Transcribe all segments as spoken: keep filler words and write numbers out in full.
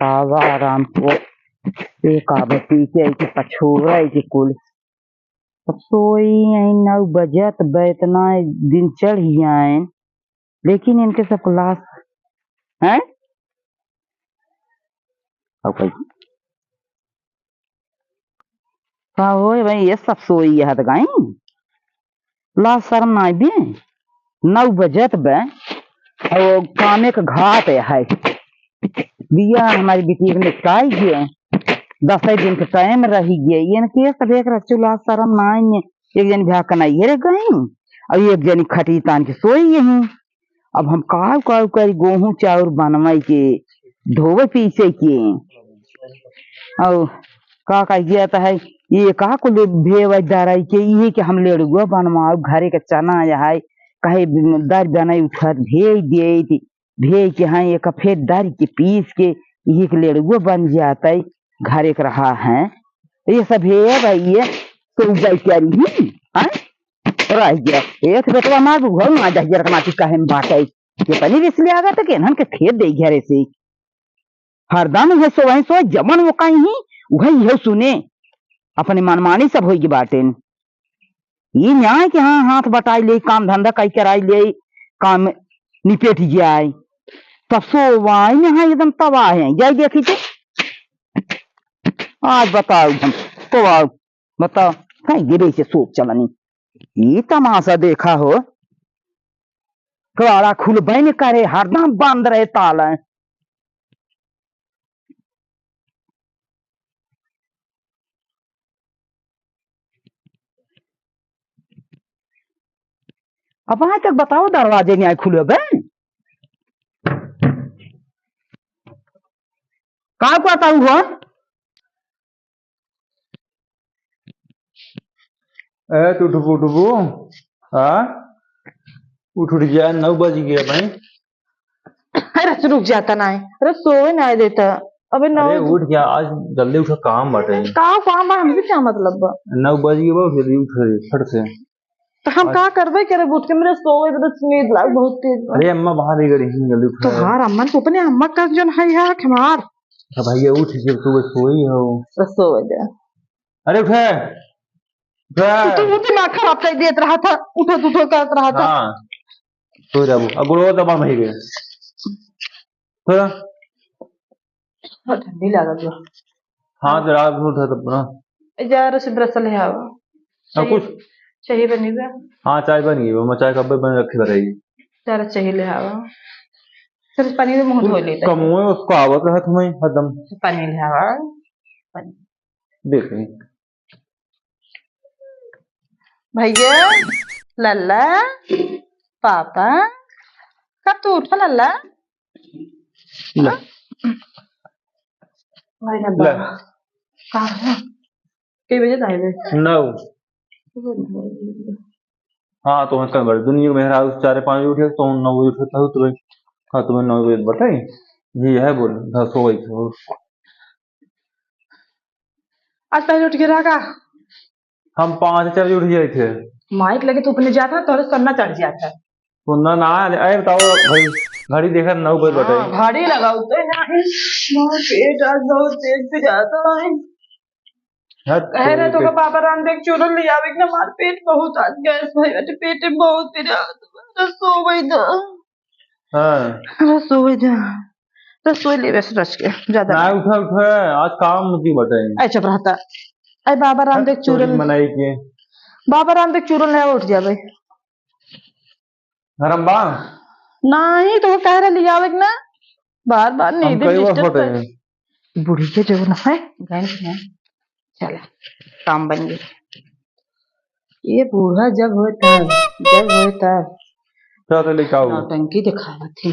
आवा आराम को, एक आवे पी के, एक पछोरा, एक कुल। अब सोई आई, नौ बजत बा, इतना दिन चढ़ आए, लेकिन इनके सब क्लास हैं। अब कही का होए भाई, ये सब सोई है तो गई। लाज शर्म ना आइबे, नौ बजत बे, और कामे के घाट है। बिया हमारी बिटिया के निपटाई गए, दस दिन के टाइम रही गए, इनके सब एक रचू लाज शर्म ना आइए। एक जनी भ्या कनाइए रे गई, और एक जनी खटी तान के सोई यहीं। अब हम काव काव करी, गोहूँ चाउर बनवाई के, धोवे पीसे के, और का कह गया था है, ये का कुल भेवै दराई के, इहे के हम लेड़ुआ बनवाओ, घरे के चना है, कहे दर बनाई उठत भेज दे, भेज के हाँ, एक फेर दर के पीस के, इहे के लेड़ुआ बन जाता है, घरे के रहा है। ये सब है भाई, ये तो उबाई क्या रही, हाँ? रह गया। एक बेटवा मार, घर में आ जा, जरा कमाती काहे में बाटे। ये तनी रिस ले आगा तो केनहन के खेत दे घरे से। हरदम इहे सो, वही सो, जमन वो कहीं, वही इहे सुने। अपने मनमानी सब होई के बाटेन। ये न्याय के हाँ, हाथ बटाई ले, काम धंधा कई कराई ले, काम निपेट जाए। तब सो वाई में हाँ एकदम तबाह है। जाई देखी तो। आज बताओ हम, तो आओ, बताओ, कहीं गिरे से सोच चलनी। ई तमाशा देखा हो, कबाड़ा खुलबे न करे, हरदम बंद रहे ताला। अब आज तक बताओ दरवाजे नहीं आए खुले बे। का कहता हूँ हो? ए, तू उठबू, उठबू? हाँ? उठ, उठ जा, नौ बज गया भाई। अरे, रुक जाता ना है। अरे, सोवे ना देता। अबे, नौ अरे, बज- उठ जा, आज जल्दी उठा, काम बाटे। का काम बा, हमसे क्या मतलब बा? नौ बज गया बा, जल्दी उठ रे, फट से। तो हम आज का करबे करे, उठ के मेरे सोवे, तो नींद लाग बहुत तेज बा। अरे, अम्मा बाहर ही गई हैं, जल्दी उठा। तोहार अम्मा, तू अपने अम्मा का जन है यार, हमार। अच्छा भैया, उठ के तू सोई हो। तो सोवे दे। अरे उठे, उठे। तू तो दिमाग खराब कर देत रहा था, उठो, उठो करत रहा था। हाँ, सो जाबो। अब गोड़वा दबा नहीं गए। थोड़ा। बहुत ठंडी लागत बा। हाँ, तो रात में उठा तब ना। ए, जा रहा से ब्रश ले आवा। अब चाय, कुछ? चाय बनी बा। हाँ, चाय बन गई बा। मैं चाय कब बन रखी रहेगी। जा रहा चाय ले आवा। चल, पानी में मुंह धो लेता है। कमुए उसको आवत रहा तुम्हें हरदम। पानी ले आवा। पानी। देख रही। भैया, लल्ला, पापा, कब तू उठा लल्ला? ले। हाँ? अरे ले। बाबा, कहाँ है? कई बजे आए बे? नौ। हाँ, तो मैं कल दुनिया में हरा चार पाँच बजे उठे, तो नौ बजे उठे, तो तुम्हें, हाँ, तुम्हें नौ बजे बताई। ये है बोल, दस हो गई थी। आज पहले उठ के रहा का? हम पाँच चार बजे उठ जाए थे। माइक लगे तो अपने जाता, तोरे सन्ना चढ़ जाता। सन्ना ना आले। अरे बताओ भाई, घड़ी देखा नौ बज हाँ, बताई। घड़ी लगाओ तो ना। मार पेट आज बहुत तेज पिराता है। हद कह रहे तो तेरे का बाबा रामदेव चूरन ले आवे कि ना, मार पेट बहुत आज गैस भाई, अरे पेट में बहुत पिराता। सो गई ना। हाँ। रसोई जा, रसोई ले बस रच के, ज्यादा ना, नहीं। उठा, उठा, आज काम की बताई। ऐ चुप रहता। ऐ बाबा रामदेव चूरन। मनाई के। बाबा रामदेव चूरन ले उठ जा भाई। गरम बा? नहीं, तो वो कह रहे ले आवे कि ना, बार बार हम नींद कई बार disturb होते कर। हैं। बुढ़ी के जो ना है, गैस में। चला, काम बन गया। ये बूढ़ा जब होए तब, जब होए तब। का तो लेके आओ? नौटंकी दिखावत है।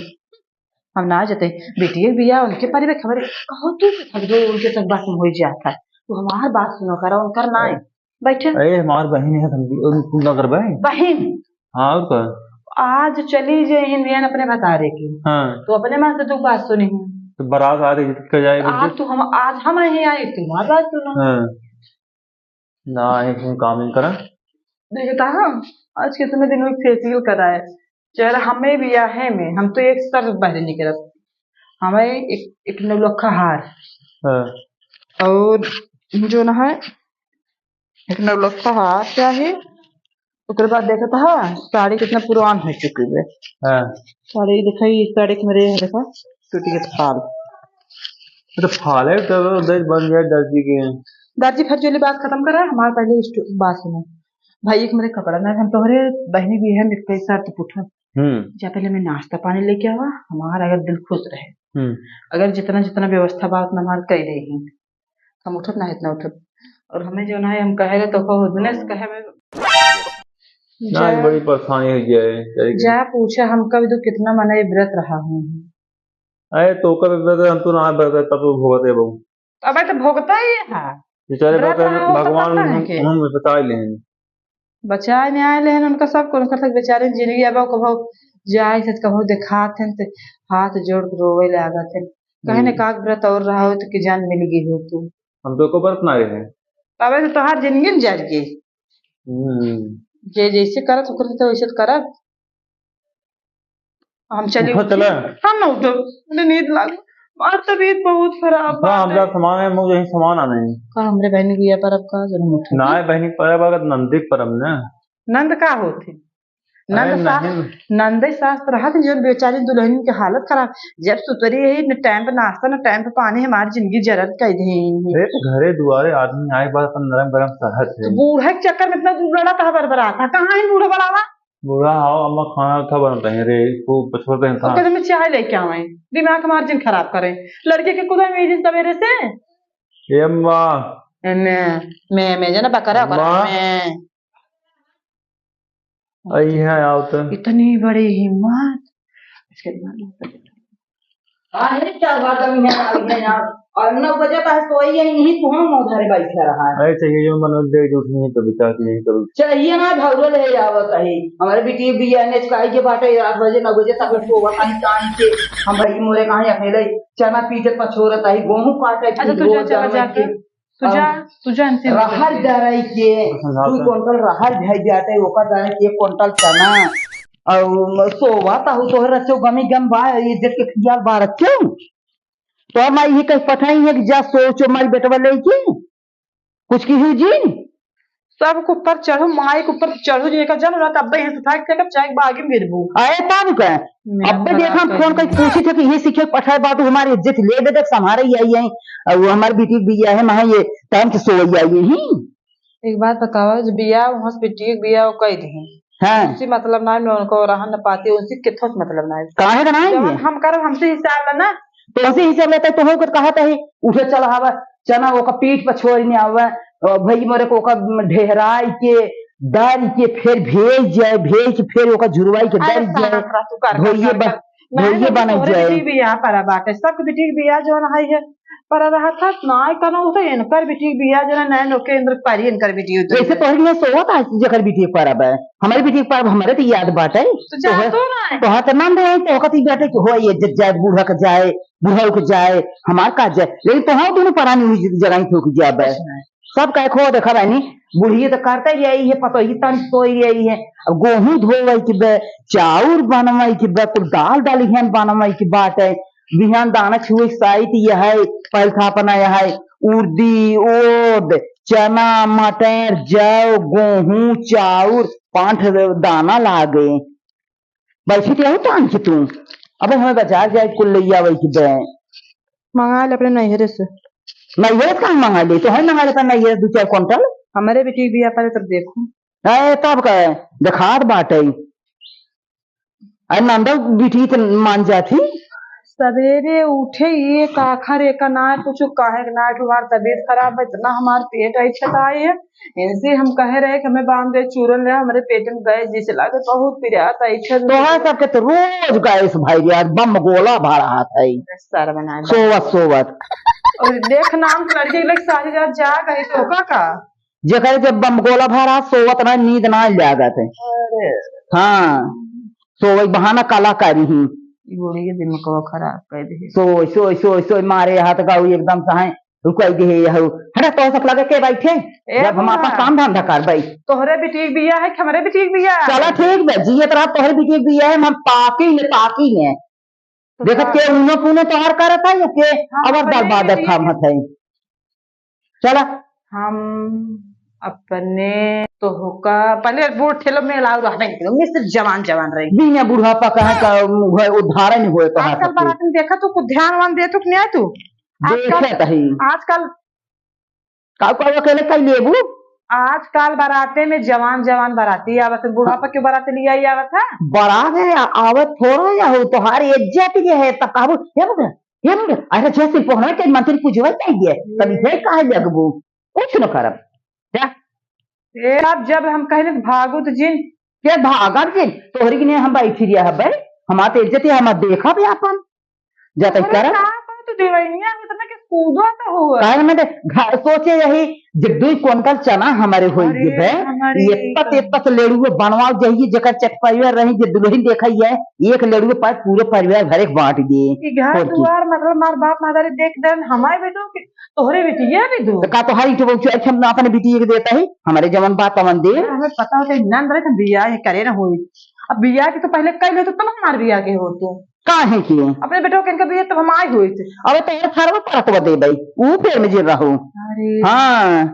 हम ना जाते, बेटिए बिया उनके पारी में खबर है। कहो तू के सब जो उनके सब बात में हो जाता है। तू हमार बात सुनो करा, उनकर ना है। बैठे। अरे हमार बहिन है, तुम, तुम ना करबे? बहिन। हाँ, और का? आज चली जे हिंदियन अपने भतारे की। हाँ। तो अपने मन से तू बात सुनी। तो बारात आ रही, कह जाए आज बोलते। तू हम, आज हम यहीं आए, तुम्हारी बात सुनो। हाँ। ना आए, हम काम नहीं करा। देखता हाँ, आज कितने दिन में फेशियल कराए। चेहरा हमें भी आहे में, हम तो एक सर बाहर नहीं करत। हमें एक, एक नौलखा हार। हाँ। और जो ना है, एक नौलखा हार चाही। ओकरे बाद देखत हा, साड़ी कितना पुरान हो चुकी है। हाँ। साड़ी देखा, ये साड़ी के मेरे यहाँ देखा, टूट गया फाल। तो फाल है, तो दर्जी बन गया, दर्जी के। दर्जी फर्जी वाली बात खत्म करा, हमारे पहले इस बात सुनो। भाई, एक मेरे कपड़ा ना, हम तोहरे बहनी बियाह में इक्कीस शर्त पूछो। हम्म। जा पहले मैं नाश्ता पानी लेके आवा, हमारा अगर दिल खुश रहे। हम्म। अगर जितना, जितना व्यवस्था बा, उतना हमार कई रही। हम उठब ना, इतना उठब। और हमें जो ना है, हम कहे रहे तो कहो, दुनिया से कहे में ना, जा, बड़ी परेशानी हो गया है, करे के। जा पूछे, हम कब तो कितना मने व्रत रहा हूँ। अरे, तो कब व्रत, हम तो ना व्रत, तब तो भोगते बहू। अबे तो भोगता ही है। बेचारे व्रत कहते हैं, रहा हो तो भगवान पता है हम, के? हम बचा लें। बचाए नहीं आए लेकिन उनका सब कुछ, उनका तक बेचारे जिंदगी अब कभो जाए थे, कभो देखात हैं तो हाथ जोड़ के रोवे लागत हैं। कहे ने हम्म। का व्रत और रहा हो तो कि जान मिल गई हो तू। हम तो को व्रत ना रहे। तबे तो तोहार जिंदगी में जर गई। हम्म। जे जैसे करत ओकरे तो वैसे तो करब। हम चली उठो, उठी। चला। हम ना उठो, मुझे नींद लाग, हमार तबीयत बहुत खराब हाँ, बा। हमरा सामान है, मुझे यही सामान आना है। का हमरे बहन के बिया परब का जरूर उठो। ना है बहनी परब, अगर नंदी परब ना। नंद का होते? अरे नंद सास, नहीं। नंदे सास तो रहत हैं, जो बेचारी दुल्हन के हालत खराब। जब सुतरी है, न टाइम पे नाश्ता, न टाइम पे पानी, हमारी जिंदगी जरत कह दे। अरे तो घरे दुआरे आदमी आए बाद अपन नरम गरम सहत तो है। बूढ़ा के चक्कर में इतना दूर लड़ा था, बरबरात था, कहाँ है बूढ़ा बड़ावा? बूढ़ा आओ, अम्मा खाना था बनता है रे, इसको पछोड़ते हैं था। ओकर में चाय लेके आवे, दिमाग हमार जिन खराब करे। लड़के के कुदा में जिन सवेरे से। ए अम्मा। ए मैं, मैं, मैं जना बकरा, बकरा, अम्मा। मैं। आई है, आओ तो। इतनी बड़ी हिम्मत। इसके दिमाग में अरे, क्या बात है, मैं आ गया यार। और नौ बजे का है, सोई है, यहीं तू हम उधर बैठे रहा है। अरे, चाहिए जो मनोज दे, जो उठनी है, तभी चाहती है, तभी। चाहिए ना, भौरो ले आवत है। हमारे बिटिया बिया ने चुकाई के बाटे, आठ बजे, नौ बजे तक सोवत है, टाइम के। हम भाई मोरे कहाँ अकेले चना पीटत पछोरत है, गेहूं काटे, अच्छा, तू जा, चला जाके। तू जा, और तू जा, इनसे रहर डराई के, समझाता। दू कुंटल रहर भेज जाते, ओकर डराई के एक कुंटल चना। और सोवा ताहू तोहर रचो गमी गम बा, इज्जत के खियाल बा रचो। तो माई ये कहीं पठाई है कि जा सोचो माई बेटवा लेके। कुछ की हुई जी? सबके ऊपर चढ़ू, माई के ऊपर चढ़ू जी, एकर जन रहत, अब्बे यहाँ से उठा के फेंकब, चाहे बागी में गिरबू। अरे तब का? मेरा अब्बे खराब देखा, हम कर फोन दिया। करके पूछी थे कि ये सीखे पठाए बाटू, हमारी इज्जत ले दे, देख, हमारे ही आई है, और वो हमारे बेटी भी आई है, वहाँ ये टाइम से सोई आई है। एक बात बताओ, जो बिया, वहाँ से बेटी के बिया वो कह दी। हाँ। उनसे मतलब ना है, मैं उनको रहन न पाती, उनसे कितना से मतलब ना है। काहे का ना है जवन ये? हम करब, हमसे हिसाब लेना। तो उनसे हिसाब लेता है, तो हो कर कहा था ही, उठे चला हवा, चना ओकर पीठ पर छोड़ ने आवे, और भाई मोरे को ओकर ढेराई के, डाल के, फिर भेज जाए, भेज के, फिर ओकर झुरवाई के अरे डाल जाए, साहब, तू कर, कर, धोइए कर, बन-, कर। नहीं, धोइए नहीं, बनाई तोहरे जाए। बिटिक बियाह परा बाटे, सबके बिटिक बियाह जौन है, है, परा रहत है, ना कनो तो इनकर बिटिक बियाह जौन है, नैन ओके इनकर पारी इनकर बिटिक तो जैसे तोहरे लिए सोवत आज जेकर बिटिक परब है, हमारे बिटिक परब हमारे तो याद बाटे। तो जा तोहर, तो ना है। तोहर तो नाम दे, तो कहती बाटे कि हो ये ज-, जाए बूढ़ा के जाए, बुढ़ऊ के जाए, हमार का जाए, लेकिन तोहर दोनों परानी हुई जगह ही थोक जाबे। कुछ नहीं। सब कहे खो देखा बहनी, बुढ़िए तो करते ही आई है, पतोही तन सोई आई है। अब गेहूं धोवई के बे, चाउर बनवई के बे, कुल दाल दलिहन बनवई के बाटे। बिहान दाना छुए साइत यह है, पहल थापना यह है, उर्दी, ओद, चना, मटर, जौ, गेहूं, चाउर, पांच दाना लागे। बैठी के आऊ तान के तू। अब हमें बाजार जाए कुल ले आवे के बे। मंगा ले अपने नैहरे से। नैहरे से कहाँ मंगा ले? तो है मंगा ले अपने नैहरे दो चार कुंटल। हमारे बेटी के बिया परे तब देखो। ए, तब का देखात बाटे। अरे नंदा बिटी त मान जाती। सवेरे उठे एक आखर एक ना कुछ काहे के ना कि हमार तबीयत खराब है, इतना हमार पेट ऐसे है। इनसे हम कहे रहे कि हमें बांध दे चूरन ले, हमारे पेट में गैस जैसे लागे, बहुत पिरात है, इच्छा नहीं तोहार सबके तो रोज गैस भाई यार, बम गोला भरा हाथ है। सर बना दे। सोवत, सोवत। और देख नाम के लड़की के लिए सारी रात जाग है तो का, का? जेकर जब बम गोला भरा सोवत ना, नींद ना लागत है। अरे। हाँ, सोवई बहाना कलाकारी ही। ई बूढ़ी के दिमागवा खराब कर दे। सोई, सोई, सोई, सोई, मारे हाथ गाऊ एकदम से है। रुकाई दे है, हऊ। हटा, तो सब लगे के बैठे? ए जब हम आपन बाबा। काम धंधा करबै। तोहरे बिटिक बिया है कि हमरे बिटिक बिया है? चला ठीक बा, जियत रहा तोहरे बिटिक बिया है, हम पाकी ने, पाकी ने। देखत के उनो पुनो तोहार करत है, के हाँ, अबर दाल बादर खामत है। चला। हम अपने तो होका, पहले बूढ़ ठेलो में अलाउ रहबे नहीं करो, मैं सिर्फ जवान जवान रही। बिना बुढ़ापा कहे का उद्धार नहीं होए तो आजकल बारात में देखा तो कुछ ध्यान वान दे तो नहीं आए तू? आजकल देखत ही। आजकल का का अकेले कई लेबू? आजकल बाराते में जवान जवान बाराती आवत है, बुढ़ापा के बारात लिया ही आवत है। बारात है, आ-, आवत थोड़ा या हो, तोहार इज्जत ये है, तब कहबू, "हे बबुआ, हे बबुआ, अरे जैसे पहुना के मंत्री पूजवत नहीं है, तब ये काहे लगबू? कुछ न करब।" जा। ए, अब जब हम कहले त भागू त जिन। के भागब जिन? तोहरी के ने हम बैठी रिया हबै, हमार त इज्जत है, हम देखब आपन। जाते अरे करब। का बात देवैया, इतना के कूदो तो हुआ। काहे में दे, घ-, सोचे यही जे दुई कुंटल चना हमारे होई अरे, जेबे, हमारे ये तत, ये तत लेड़ुए बनवाओ जाइए, जेकर चटपरिया रही, जे दुल्हन देखई है, एक लेड़ुए पाए पूरे परिवार भरे के बांट दिए। ई घर और की? दुआर मतलब मार बाप महतारी देख देन, हमारे बेटो के, तोहरे बेटी ये भी दो। तो का तोहार इटो बउचो हम अपने बेटी के देता ही, हमारे जवन बात तवन दे। हमें पता होता है, नंद रहे तो बियाह ये करे ना होई। अब बियाह के तो पहले कर ले तो तब हमार बियाह के हो तू। काहे के? अपने बेटवा के इनका बियाह तब हम आए होइत। अबे तो ये फरवा परत बा देबै, ऊ फेर में जिन रहू। अरे। हाँ।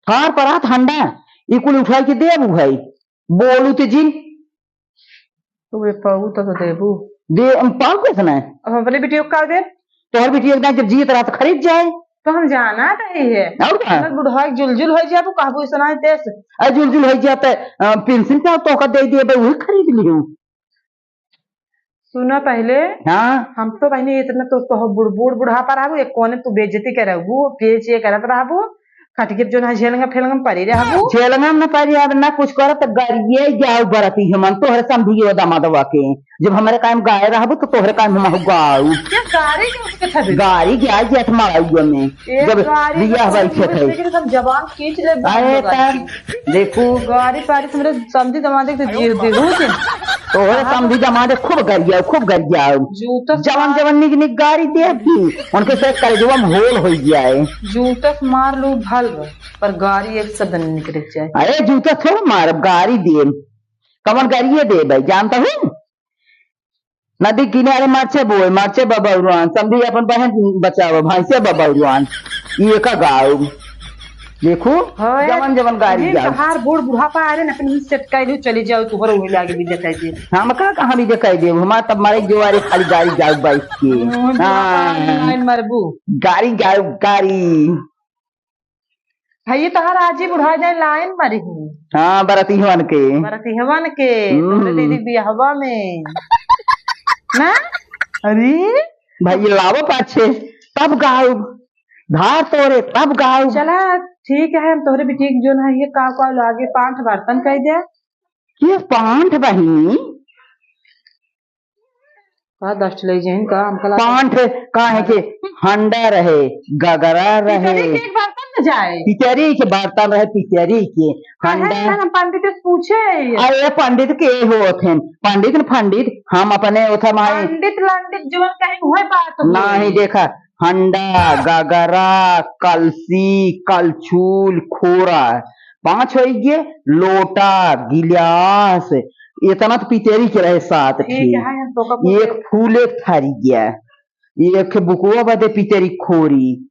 फार परात हंडा, ई कुल उठाई के देबू भाई। बोलू ते जिन। तू बे पाऊ तो देबू। दे, हम पाऊ कैसे ना? अब अपने बिटिया को का दे? तोहर बिटिया के दाई जब जियत रहा तो खरीद जाए। तो हम जाना रही है। और का? अगर बुढ़वा के जुलजुल हो जाए, तू कहबू ऐसा ना है तेस। अरे जुलजुल हो जाए तो, अ, पेंशन का तोहका दे दिए, भाई वही खरीद लियो। सुना पहले। हाँ। हम तो बहनी इतना तो, तो बुढ़-, बूढ़ बुढ़ापा रहबू, एक कोने तू बेइज्जती के रहबू, पेच ये करत रहबू, खटिके जो ना झेलंगा फेलंगा में पड़ी रहबू। झेलंगा में ना पड़ी रहबू, ना कुछ करत, गरिए जाओ बरती हमन, तोहरे समझियो दमादवा के। जब हमरे कायम गाए रहबू, तो तोहरे कायम हम गाऊ। ये गाड़ी के उसके था भी? गाड़ी के आई जात मारा हुआ में। ए जब गाड़ी बियाह के भाई उसके खेत है। लेकिन हम जबान खींच ले अरे बंद कर तब के। देखू। गाड़ी पाड़ी से मेरे समधी दमादे के जीव दे हो के। तोहरे समधी दमादे खूब गरियाओ, खूब गरियाओ। जूता जवन, जवन निक निक गाड़ी दे दी, उनके से कलेजवा में होल हो जाए। जूता से मार लू भल, पर गाड़ी एक शब्द नहीं निकले जाए। अरे जूता थोड़ा मारब, गाड़ी दे। कवन गाड़िए दे भाई, जानता हूँ? नदी किनारे मरचे बोए, मरचे बबरुआन, समधी अपन बहन बचावे, भैंसे बबरुआन, ये का गाँव। देखू, हाँ यार, जवन जवन गाड़ी ये जाओ। तहार बूढ़ बुढ़ापा आ रहे ना, अपन सेट कर लियो, चली जाओ, तुहर वही लागे बीजा कह दे। हम का कहाँ बीजा कह दे, हमार तब मारे जो आ रहे खाली गाड़ी जाओ बाइक के। हम्म, हाँ। लाइन मारबू। गाड़ी जाओ, गाड़ी। भाई, ये तोहार आजी बुढ़ा जाए, लाइन मारी ही। हाँ, बरतिहवन के। बरतिहवन के, हम्म। तोहरे दीदी बियाहवा में। ना? अरे? भाई, ये लावो पाछे, तब गाउब। धार तोरे, तब गाउब। चला, ठीक है, हम तोहरे बिटिया के जो ना, ये का, का लागे, पांच बर्तन कह दे। ये पांच बहिनी? का दस ठे ले जाइन का? हमका लगा पांच ठे काहे के? हंडा रहे, गगरा रहे। पिचरी के एक बर्तन में जाए। पिचरी के बर्तन रहे, पिचरी के। काहे हंडा। ना हम पंडित से पूछे? अरे पंडित के होत हैं? पंडित न पंडित, हम अपने ओथा माई। पंडित लंडित जीवन कहीं हुए बात हो। नहीं देखा, हंडा, गगरा, कलसी, कलछूल, खोरा, पांच होइ गए, लोटा, गिलास, इतना तो पितेरी के रहे सात ठीक ठे। है, हम तो का एक फूले थारी गया, एक बुकुआ बदे पितेरी खोरी,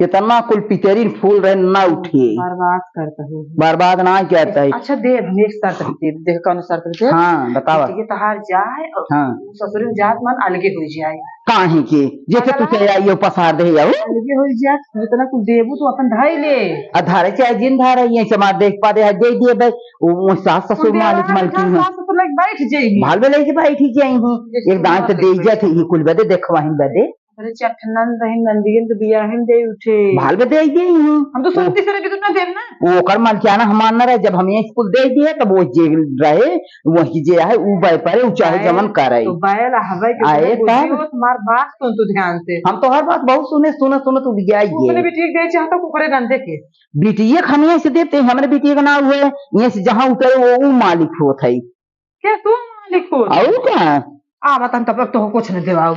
इतना कुल पितेरी फूल रहे ना उठे। बर्बाद करता है। बर्बाद ना करता है। अच्छा, देव, हम एक शर्त पे देव, देख कौन शर्त पे देव? हाँ, बतावा। ये तहार जाए और हाँ। ससुर में जात मन अलगे हो जाए। काहे के? जैसे तू पगला। चले आई हो पसार दे जाओ। अलगे हो जाए, जितना कुछ देबू तू अपन धाई ले। आ धारे चाहे जिन धारे, ये समाज देख पा दे, दे दिए बे, वो, वो सास ससुर तू मालिक देवरा मलकिन का है। सास ससुर लग बैठ जाएगी। भाल बे लेके बैठ ही जाई हूँ। जैसे एक दांत तुम्हारे दे बैठ जाते, ये कुल बदे देखवाही बदे। अरे चट्ठनन रही, नंदियन के बियाहे में दे उठे। भाल बे दे ही जाई हूँ। हम तो सुनती से रही, तू ना देना। वो ओकर मलकियाना हमार ना रहे, जब हम ये कुल दे दिए, तब वो जे रहे, वही जे आहे, ऊ बैपारे, ऊ चाहे बैल, जवन करे। तो बैल हवे के आए बोले, तब। बुझियो, तुम्हार बात सुन तू ध्यान से। हम तोहर बात बहुत सुने, सुने, सुने तू बिगाई तू अपने गए। बिटिया के दे चाहता, कुकरे नंदे के। बिटिया के हम यहीं से देते, हमरे बिटिया के ना हुए, यहीं से जहाँ उतरे, वो ऊ मालिक होत है। के तू मालिक होत? और का? आ, बता, तब तक तो कुछ नहीं देवाओ।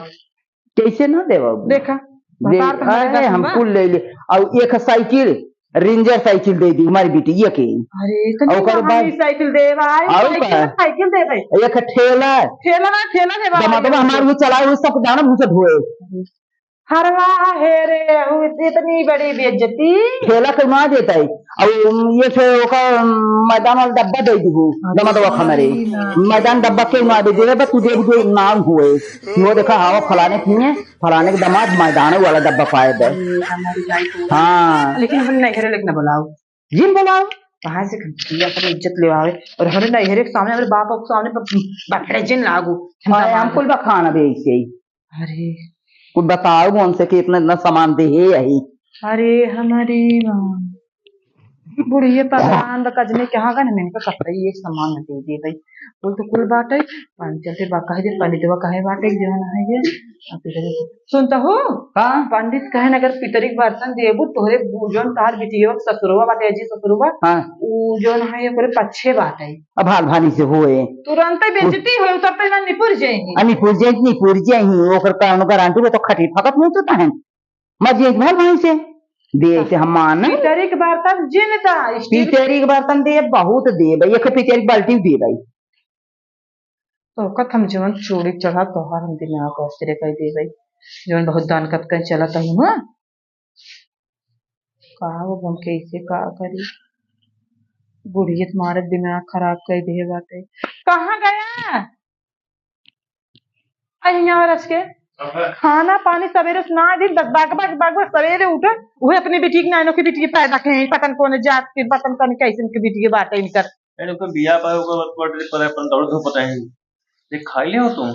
कैसे ना देवाओ? देखा, दे, बतार तो हमारे अरे, दस हम बा। कुल ले ले। और एक साइकिल, रेंजर साइकिल दे दी हमारी बिटिया के। अरे, तो और ओकर बाद साइकिल दे भाई, और साइकिल, का? साइकिल दे भाई। एक ठेला। ठेला ना, ठेला दे भाई। दमादवा हमार वो चलाए, वो सब दाना भूसा ढोए। हरवा हे रे, उ इतनी बड़ी बेइज्जती। ठेला के ना देता है। अब ये से ओकर मैदान वाला डब्बा दे दीहू, दमादवा हमारे। मैदान डब्बा के ना दे दे, बस तू दे दे, नाम हुए। वो देखा, हवा फलाने की है, फलाने के दामाद मैदान वाला डब्बा पाए बे। अरे, हमारी गाय को। हाँ। लेकिन हम नैहरे लेके ना बुलाओ। जिन बुलाओ। कहाँ से ये अपनी इज्जत ले आवे? और हमारे नैहरे के सामने, हमारे बाप के सामने ब-, बफड़े जिन लागू। अरे, हम कुल बखान अबे ऐसे ही। अरे। कुल बताओ हमसे कि इतना, इतना सामान दे है यही। अरे, हमारी माँ। बुढ़िया परेशान बा, कजने कहाँ गन, हम इनका कपड़ा ये सामान न दे दे भाई। बोल तो कुल बात है, पानी चलते बा, कहे दे, पंडितवा कहे बाटे, जो है ये। सुनता हो? हाँ? पंडित कहे न, अगर पितरी के बर्तन देबू, तोहरे बू-, जौन तोहार बिटिया ससुरवा बाटे, अजी ससुरवा, हाँ। उ जौन है, ओकरे पच्छे बाटे। अब हाल भानी से होए। तुरंते बेइज्जती होए, उतरते ना निपुर जाएंगे। आ, निपुर जाए, निपुर जाए, ओकर कौनो गारंटी बा, तो खटी फकत नहीं तो तहन। मर जाए हाल भानी से। दे ऐसे हम मान। पितरी के बर्तन जिन दा, स्टील पितरी के बर्तन दे, बहुत दे भाई, एक पितरी के बाल्टी दे भाई। तो कत हम जवन चूड़ी चढ़ा तोहार हम दिमाग अस्थिर कर दे भाई, जवन बहुत दान कत कर चलत है हुआ। का वो हम कैसे का करी, बुढ़ियत मारत दिमाग खराब कर दे बाटे। कहाँ गया? अहिया रच के खाना पानी सवेरे से ना दी, बस बाग, बाग, बाग, बाग, सवेरे उठे, उहे अपनी बिटिया के नानों की बिटिया पैदा के हैं, पतन कौन जात के, पतन कौन कैसन के बिटिया बाटे इनकर। एने को बिया पर ओकर पर, पर अपन दौड़ धूप पता है। ये खाई ले हो तुम?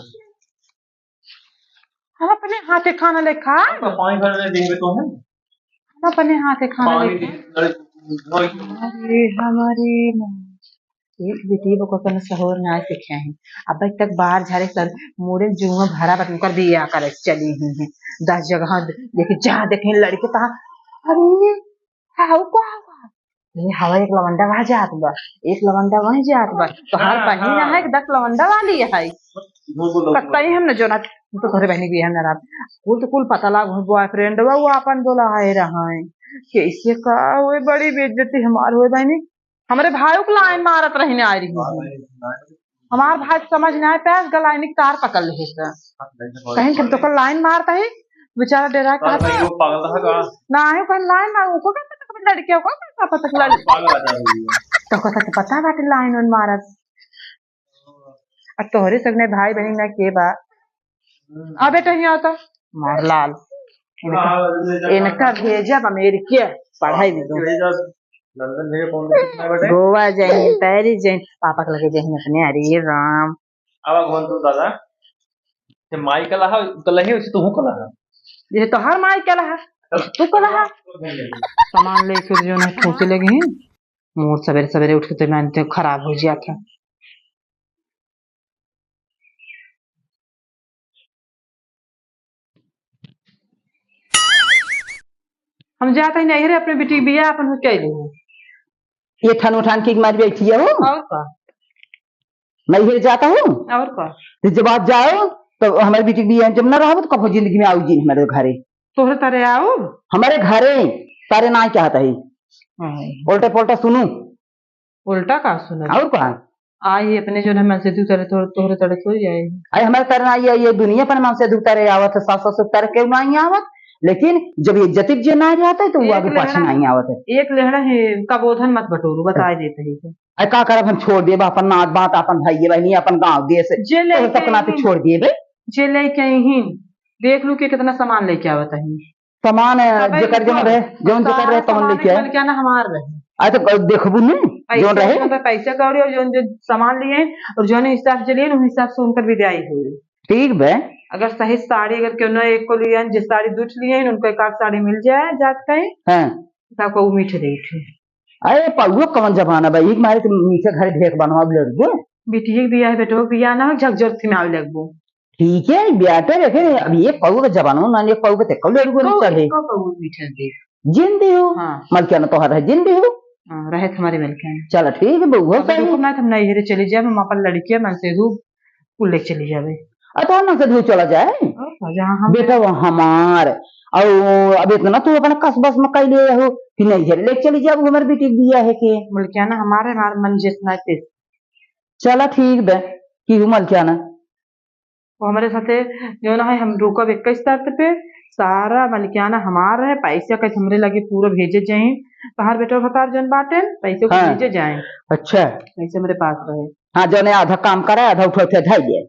हम अपने हाथे खाना ले खा। आपका पानी भर ले देंगे तो हम। हम अपने हाथे खाना पानी ले खा। दे, अरे, हमारी माँ। एक बेटी बको कन सहूर ना सीखे हैं। अब तक बाहर झारे सर, मोरे जुआ भरा बटन कर दिया करे चली ही हैं। दस जगह दे-, देखे, जहाँ देखे लड़के तहाँ, अरे, हाउ का हुआ? ये हवा एक लवंडा वहाँ जात बा, एक लवंडा वहीं जात बा। तोहार हाँ, बहिन हाँ। है, दस लवंडा वाली है। झूठ बोलो। कतई हम न जोना, हम तो तोहरे बहिनी भी हम न रात। कुल तो कुल पता लाग, बॉयफ्रेंड बा, वो आपन बोला है रहा है। कैसे का हुए, बड़ी बेइज्जती हमार हुए बहिनी। हमरे भाई को लाइन मारत रही, आ रही है। हमार भाई समझ ना आए, पैस गलाइनी तार पकड़ ले है। कहीं हम तो कल लाइन मारता ही, बेचारा डेरा के कहता, "वो पागल रहा का?" ना है, कहीं लाइन मार, उनको क्या पता, लड़कियों को क्या पता, लड़-, पागल आ जा रही है। तो कहता, "तो पता बाटे लाइन उन मारत।" अब तोहरे सब ने भाई बहन ना के बा। हम्म। आ बेटा, यहाँ तो मार लाल। इनका, इनका भेजब अमेरिके पढ़ाई में। लंदन भेजे कौन कितना बेटे? गोवा जाए, पेरिस जाए, पापा के लगे जाए अपने। अरे राम। अब कौन तू दादा? ते माई का लहा, तो लही उसे तू का लहा। ये तो हर माई का लहा, तू का लहा। सामान लेके जो ना ठूसे लगे हैं, मोर सवेरे सवेरे उठ के तो ना तो खराब हो जाता। हम जात ही नहीं रे, अपने बेटी के बियाह अपन हो कैले हो। ये ठन उठान के मार बैठी हो। और का? नहीं फिर जाता हूँ। और का? तो जब आप जाओ, तो हमारे बेटी के बियाह जब ना रहो, तो कब जिंदगी में आओ जी हमारे घरे? तोहरे तारे आओ? हमारे घरे तारे ना चाहता है। हाँ। उल्टा पुल्टा सुनू। उल्टा का सुनत? और का? आ, ये अपने जो है मन से दू तरह तोर-, तोहरे तरह थोड़ी आए। अरे हमारे तरह ना, ये, ये दुनिया पर मन से दू तरह आवत है, सास ससुर तरह के नहीं आवत, लेकिन जब ये जतिक जे ना जाता है, तो वो एक आगे पाछे लेहड़ा, नहीं आवत है। एक लेहड़ा है, का बोधन मत बटोरू, बताए देते हैं। अरे का करब, हम छोड़ देब अपन नात बात, अपन भाई बहनी, अपन गाँव देश, जे तो लेके सबके नाते आई छोड़ देब। जे लेके आई ही, देख लू कि कितना सामान लेके आवत है। सामान, अ, सबे जेकर जौन रहे, जौन जेकर सारा रहे, तौन सामान लेके आए। निकल के ना हमार रहे। आ, तो क-, देखबू ने, पैसे जौन रहे। जौन रहे, पैसे कौड़ी और जौन, जौन सामान लिए हैं, और जौन हिसाब से लिए हैं, उस हिसाब से उनकर विदाई हुई। ठीक बे। अगर सही साड़ी, अगर केहू ना एक को लिए हैं, जिस साड़ी दूठ लिए हैं, उनको एक आध साड़ी मिल जाए, जात कहीं। हाँ। तब को मीठे दे उठे। अरे, पौआ कौन जमाना बा? एक मारे तो मीठे घर ढेक बनवा लड़बो। बिटिया के बियाह, बेटो के बियाह ना हो, झकझोर थिमावे लगबो। ठीक है, बेटा देखे, अब ये पौआ के जमाना ना, ये पौआ के ते कौन लड़बो एको, चढ़े। एको पौआ मीठे दे। जिंदी हो। हाँ। मलकिया ना तोहर है, जिंदी हो। हाँ, रहे तुम्हारे मलकिया ना। चलो, ठीक है, बउआ अब सही। रुको ना, तुम नहीं हेरे चली जाए, हम अपन लड़किया मन से रूप कुल ले चली जावे। अब तोहर नंदसधीउ चला जाए। और तो जहाँ हम बेटा वो हमार, और अब इतना तू अपने कस बस में कइ ले हो कि नैहर ले चली जाबू हमार बेटी के बियाह के। मलकियाना हमार है, हमार मन जितना तेज। चला ठीक बे, कि हूँ मलकियाना। वो हमरे साथे जौन है, हम रुकब इक्कीस तारीख पे, सारा मलकियाना हमार रहे, पैसा कैसे हमरे लगे पूरा भेजे जाए, तोहार बेटा भतार जौन बाटे, पैसे को हाँ। भेजे जाए। अच्छा। पैसे हमरे पास रहे। हाँ, जौने आधा काम करे, आधा उठा उठा धाई दे।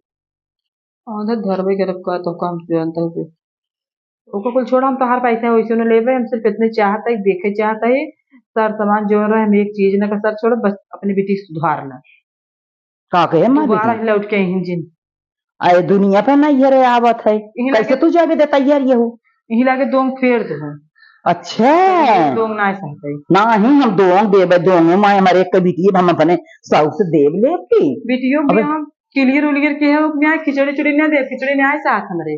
आधा धरबे करब का, तो काम जानता हूँ। ओकर कुल छोड़ा, हम तोहार पैसा वैसे न लेबे, हम सिर्फ इतने चाहत है, देखे चाहत है, सर सामान जो रहे, हम एक चीज न का सर छोड़ब, बस अपनी बेटी सुधार ला। का कहे माँ दोबारा बेटी? लौट के यहीं जिन। आए दुनिया पे नैहरे आवत है, यहीं कैसे लागे तू जाबे दे तैयार ये हो? यहीं लागे दोंग फेर दे। अच्छा। दोंग ना सहते। ना ही हम दोंग देबे, दोंग माँ हमारे एक बिटिया हम अपने साउस से देब लेब की? बिटियो अबे। भी हम किलियर उलियर के है, ओकने आए खिचड़ी उचड़ी ना दे, खिचड़ी ना आए साथ हमरे।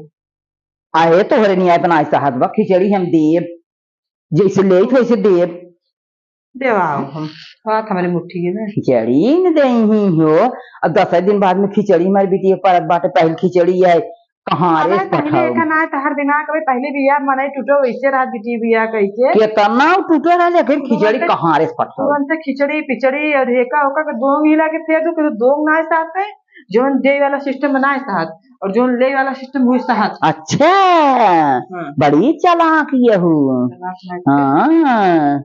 आए तोहरे नहीं आए बनाए साहत बा, खिचड़ी हम देब, जैसे लेत वैसे देब। देवाओ हम, बात हमारे मुट्ठी में। खिचड़ी न देही हो, अब दस दिन बाद में खिचड़ी हमारी बिटिया के परत बाटे, पहले खिचड़ी है, कहाँ रे अबे पहिले पठाऊ? का ना तहर दिमाग में पहिले बिया मनई टूटो, वैसे रात बिटिया बिया कह के। केतना टूटे रहा, लेकिन खिचड़ी तुरंत, कहाँ रे पठाऊ? तुरंत खिचड़ी पिचड़ी और हेका ओका के दोंग हिला के फेर दो, के दोंग ना साथ है, जौन दे वाला सिस्टम ना साथ और जौन ले वाला सिस्टम हुई साथ। अच्छा, हाँ। बड़ी चालाक ये हूँ। चालाक ना हाँ,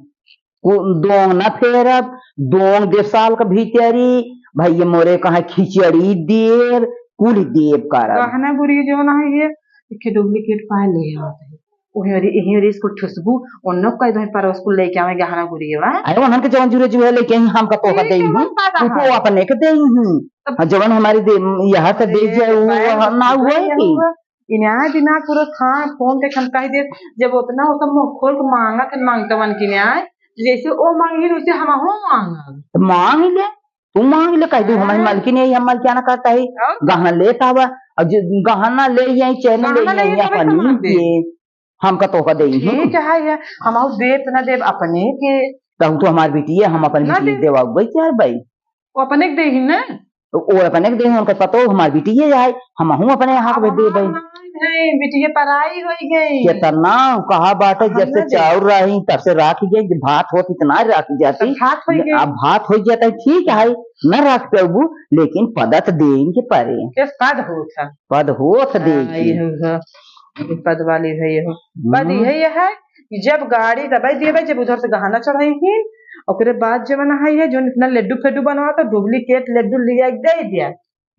को-, दोंग ना फेरब, दोंग दे साल के भीतरी, भैया मोरे कहाँ खिचड़ी देब, कुल देब करब। गहना गुरी जौन है ये, एक डुप्लीकेट पाए ले आवत है। उहे रे, इहे रे इसको ठुसबू, उन्नो कह दो पर उसको लेके आवे गहना गुरिया। अरे उन्हन के जवन जुरे जुरे लेके आई, हमका तोहका ठीक देई है, हूँ। हम का तू तो कहा? अपने के देई हूँ। तब हाँ, जवन हमारी दे, यहाँ से दे अरे, जाए, वो बैग वहाँ ना तो हुआ है नहीं कि? हुआ। इन्हें दिमाग पूरा खान फोन के खन कह दे, जब उतना होता मुंह खोल के मांगा थे, मांगता मन की न्याय, जैसे ओ मांगी वैसे हम हो मांगा। तो मांग ले, तू मांग ले, कह दू हमारी हाँ। मालकिन है, हम मालकियाना करता है, और? गहना लेता हुआ, और जो गहना ले आई, चैन ले गहना ले आई, आई, तो अपनी मांग दे। ये। हमका तोहका देई हूँ। ठीक है, है, हम आउ देब त ना देब अपने के। तहु तो हमार बिटिया, हम अपन ना बिटिया देब। देवाउबे चार भाई। वो अपने के देही ना। तो वो अपने के देही, उनका पतो हमार बिटिया है, हमहू अपने हक में अब देबे। हम नहीं, बिटिया पराई होई गई। केतना कहा बाटे, जब से चाउर रही, तब से राखी गई, भात होत इतना राखी जाती। तब भात होई गई। अब भात होई जाता है, ठीक है, न राख पेबू, लेकिन पदत देइन के परे। के पद होत है। पद होत हाँ, देई की। ये हो, हो। ये पद वाली है, ये हो। पद हम्म। ये, ये है कि जब गाड़ी दबाई दिए भाई, जब उधर से गहना चढ़ाई ही, ओकरे बाद जवन है ये, जो इतना लड्डू फेड्डू बनवा तो डुप्लीकेट लड्डू लिया के दे दिया।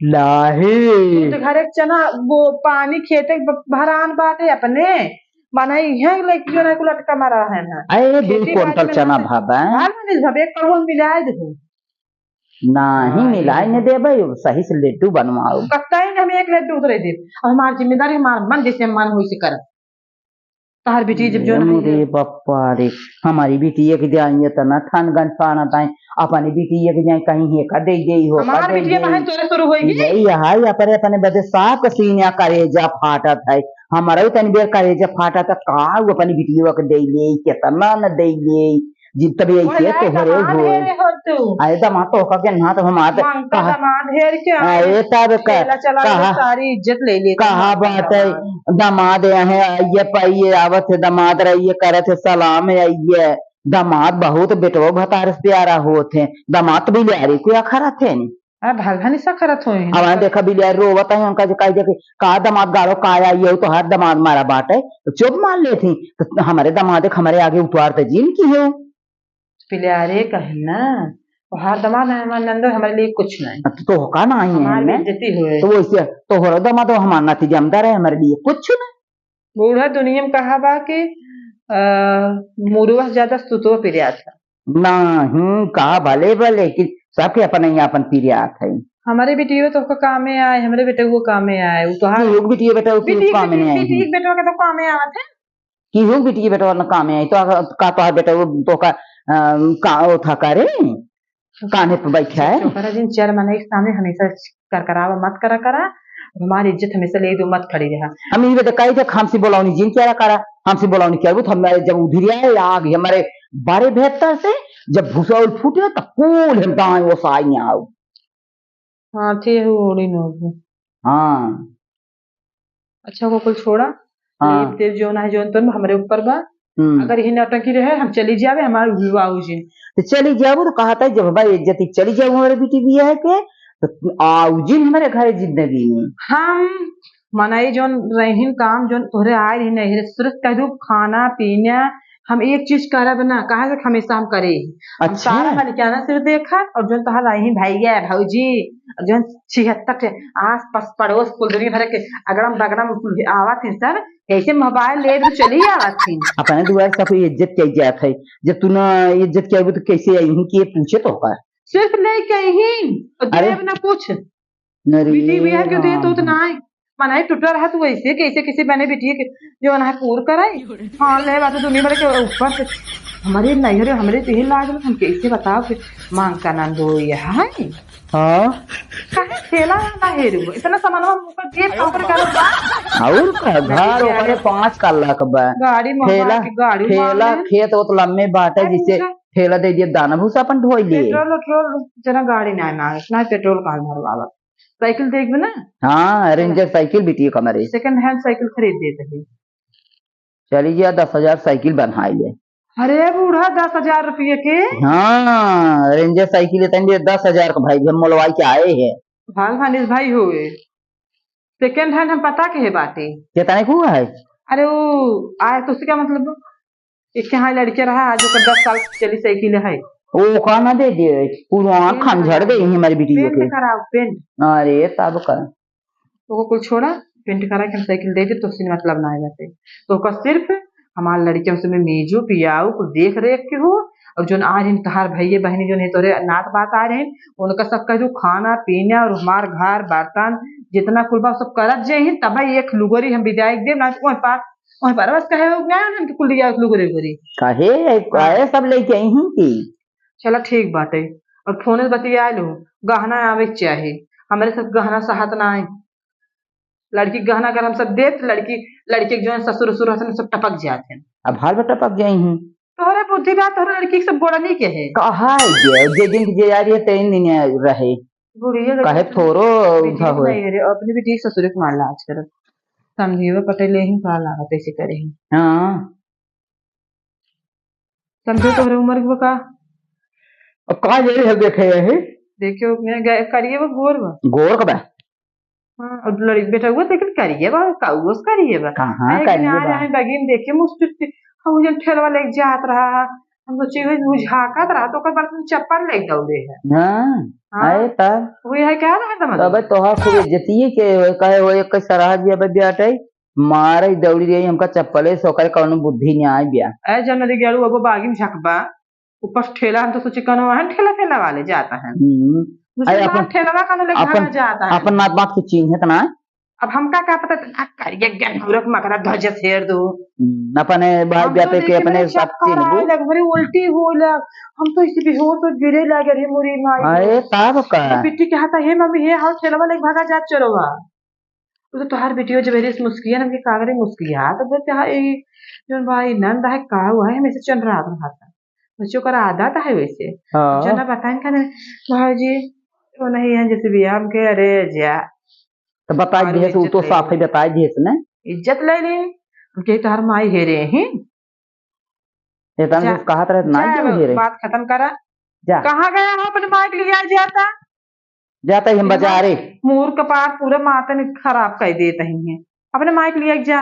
लाहे। दूध घर एक चना, वो पानी खेते ब-, भरान बाटे अपने, माने यहाँ लेके जो ना को लटका मारा है ना। अरे, दू खेती बाड़ी कुंटल में चना ना भाबा। हाल में नहीं भाबे, एक कड़वा मिला दे। नाही हाँ, मिलाई ये ने देबे, सही से लड्डू बनवाओ। कत्ता ही हम एक लड्डू उतरे देब। अब हमार जिम्मेदारी, हमार मन जैसे मन होई से करब। तहार बिटिया जब जो ए नहीं मोरे है। बप्पा रे, हमारी बिटिया के जाई इतना ठनगन फानत है, अपनी बिटिया के जाई कहीं हेका दे दे हो, हमार का दे बिटिया दे। कहाँ तोरे शुरू होई ये गई? यही है, अपने, अपने बदे साफ के सीना करेजा फाटत है। हमारा भी तनी बेर करेजा फाटत है, का वो अपनी बिटिया के दे ले, कितना न दे ले। जिन तबे ओए ऐसे यार, तोहरे दमाद होए। हेरे हो तू। अरे दमाद तो होका के ना तो हम आते मंगता कहा। दमाद हेर के आए। अरे तब का, खेला चला कहा, सारी इज्जत ले लेता कहा है बात है, दमाद। दमाद यहाँ है, आइए पाइए, आवत है दमाद, रहिए करत है, सलाम है, आइए। दमाद बहुत बेटवा भतार से प्यारा होत है। दमाद तो बिलारी को या खरा थे नहीं। अब भलभनी सा करत होई अब ना। देखा बिलारी रोवत है, उनका जो कह दे कि का दमाद गाड़ो का आई हो, तो हर दमाद मारा बाटे, तो चुप मार लेती। तो हमारे दमाद एक हमारे आगे उतार तो जिन की हो। पिल्यारे कहे ना, तोहार दमाद है, हमार नंदो हमारे लिए कुछ नहीं। तो तोहका नहीं है हमारी ना? बेइज्जती हुए। तो वैसे तोहरो दमाद हो, हमार नाती जमदार है, हमारे लिए कुछ नहीं। बूढ़ा दुनिया में कहा बा कि, अ, मुरुआ से ज्यादा सुतवा पिरियात है। नहीं, कहा भले बा, लेकिन सबके अपन ही अपन पिरियात है। हमारे बेटियों तो का कामे आए, हमारे बेटे वो कामे आए, वो तो हर केहू के बिटिया बेटा वो केहू बिटिया कामे के, नहीं आई बिटिया है। के बेटवा के तो कामे आवत है। केहू के बिटिया बेटवा न कामे आई, तो का तोहार बेटा वो तो का, अ, का, वो था का रे? कान्हे पे बैठा है। छोकरा जिन चार मनई के सामने हमेशा करकरावा मत करा करा, हमारी इज्जत हमेशा ले दो मत खड़ी रहा। हम ई बदे कही थे, हमसे बोलावनी जिन क्या करा, हमसे बोलावनी क्या, वो तो हमारे जब उधिरिया है, आग हमारे बारे बेहतर से, जब भूसा उल फूटे, तब कूल हम दाएं वो साई आओ। हाँ, थे हो, ओड़ी नो हो। हाँ। अच्छा, वो कुल छोड़ा। हाँ। लेब देब जौन है, जौन तौन हमरे ऊपर बा। हम्म। अगर यही नौटंकी रहे, हम चली जावे, हमार बाबूजी। तो चली जाबू तो कहत है, जब भाई इज्जत ही चली जाबू हमारे बेटी बियाह के, तो आउजिन हमारे घरे जिंदगी में। हम मनई जौन रहीन काम, जौन तोहरे आए रही नहीं रे, सिर्फ कह दू खाना पीना, हम एक चीज करब ना, कहाँ से हमेशा हम करे ही। हम अच्छा। सारा मलिकाना सिर्फ देखा, और जौन तोहर रही भैया, भौजी, और जौन छिहत्तर के आस पास पड़ोस कुल दुनिया भर के अगड़म बगड़म कुल आवत है सब, कैसे मोबाइल ले भी चली आवत है। अपने दुआर से कोई इज्जत कई जात है, जब तू ना इज्जत किया तो कैसे आई हूँ कि ये पूछे तो का? सिर्फ ले के ही, और अरे। देब ना कुछ। अरे बिटिया बियाह के देत होत राम। नाई। मनाई टूटा रहा तू ऐसे, कैसे, कैसे बने बिटिया के, जो ना पूर कराई। हाँ, ले बात दुनिया भर के ऊपर से। हमरे नैहरे, हमरे तो यही लाज में, हम कैसे बताओ कि मांग का नाम दो ये है। हाँ। काहे ठेला ना हेरू, इतना सामान हम ऊपर देत ऊपर करो बा। और का, घर ओकरे पाँच कल्ला के बा। गाड़ी मंगवा ठेला, के गाड़ी ठेला, मांगे। खेत ओत लम्बे बाटे, अरे जिसे पूरा ठेला दे दिए, दाना भूसा अपन ढोई लिए। पेट्रोल, पेट्रोल जना गाड़ी ना मांगे, ना पेट्रोल का भरवावत। साइकिल देखबे ना? हाँ, रेंजर साइकिल बिटिया का मरे। सेकंड हैंड साइकिल खरीद देत है। चली गया, दस हजार साइकिल बनाई ले। अरे बूढ़ा, दस हजार रुपये के? हाँ, रेंजर साइकिल इतने दस हजार का भाई, हम मोलवाई के आए हैं। भाल भानिस भाई होए। सेकंड हैंड हम पता के है बाटे। कितने को है? अरे वो आए तो उससे क्या मतलब? एक यहाँ लड़के रहा, आज ओकर दस साल चली साइकिल है। ओ, का ना दे दे, पुराना ये खंझड़ गई है हमारी बिटिया पेंट के। कराओ, पेंट। अरे, तब का? ओको कुल छोड़ा, पेंट करा के हम साइकिल दे दे, तो उससे मतलब ना आ जाते। तो ओकर सिर्फ हमार लड़के उसमें मेजू, पियाऊ, कुल देख रेख के हो, और जोन आ रहे तहार भैया बहनी, जोन है तोरे नात बात आ रहे, उनका सब कह दू खाना पीना और हमार घर बर्तन जितना कुल बा सब करत जे ही, तब एक लुगरी हम विदाई देब, ना तो वहीं पार वही पर बस कहे हो, ना, ना, तो कुल लिया लुगरे उगरे। काहे? हाँ। काहे सब लेके आई हूँ कि? चला ठीक बाटे। और फोन से बतिया लो, गहना आवे के चाही। हमरे सब गहना सहत ना है। लड़की के गहना अगर हम सब देत, लड़की, लड़के के जो है ससुर, ससुर हसन सब टपक जात हैं। अब हाल में टपक जाई हूँ। तोहरे बुद्धि बा, तोहरे लड़की के सब गोड़ा नहीं के है। कहा है जे, जे दिन की जे आ रही है, तीन दिन रहे। बुढ़िया काहे लड़की थोरो बिटिया उठा के होए। नहीं रे, अपनी बिटिया के ससुरे के मार लाज करत। समझियो पटेले ही का लागत ऐसे करे ही। हाँ। समझो तोहरे उम्र के बा का? अब का जाई है देखे यही? देखियो, मैं ग-, करिए बा, गोर बा। गोर का बा? हाँ, और लड़ी बेटा हुआ, लेकिन करिए बा, का वो करिए बा? कहाँ अरे, करिए किनारे बा? है बगिन, देखे मुस्कुर के, हम जन ठेलवा लेके जात रहा, हम सोचे हुए बुझाकत रहा, तो ओकर बर्तन चप्पल लेके दौड़े है। हाँ, हाँ। अरे तब? वो है क्या रहा था मतलब? तब तोहार खूब इज्जतिये के, कहे वो एक सराह जी अब ब्याटे, मारे दौड़ी रही हमका चप्पले से, ओकरे कौनो बुद्धि नहीं आए ब्या। ए, जब नदी गेड़ू, अब बागी में झकबा, ऊपर से ठेला, हम तो सोचे कौनो वहन ठेला, ठेला वाले जाता है। हम्म। दूसरे अरे, बार अपन, ठेलवा कौनो लेके अपन, भागा जाता है। अपन नात बात के चिन्ह है तना। अब हमका का पता था, करिया गनौरक मकरा ध्वज से हेर दो। हम्म, अपने भाई हम तो जाते के देखे अपने मेरे सब चक्कर चिन्ह आए वो। लग, मेरी उल्टी हो लग, हम तो इसी बेहोश हो गिरे लगे रे मोरी माई। अरे, तब का? तो बिट्टी के हाथ, "हे मम्मी, हे हाउ ठेलवा लेके भागा जा चोरवा।" वो तो तोहार बिटियो जब एरिस मुस्किया ना के कागरे मुस्किया, तो बोलते, "हाँ, ये जोन भाई नंद है, का हुआ है, हमेशा चंद्रात रहता।" बच्चों का आदत है वैसे। हाँ। जना बताएं का ना, "भाई जी, वो नहीं है जैसे भी हम के, अरे जा।" तो बताई और दिए से, उ इज्जत तो ले साफ ही ली। बताई दिए से ना। इज्जत ले ली। हम कही, "तोहार माई हेरे ही।" ये तन जा, से कहत रहे, ना जा, जो हेरे। बात खत्म करा। जा। कहाँ गया हो अपने माई के लिए जाता? जाता ही हम बाजारे। मूर कपार पूरा माता में खराब कर देता ही है। अपने माई के लिए जा।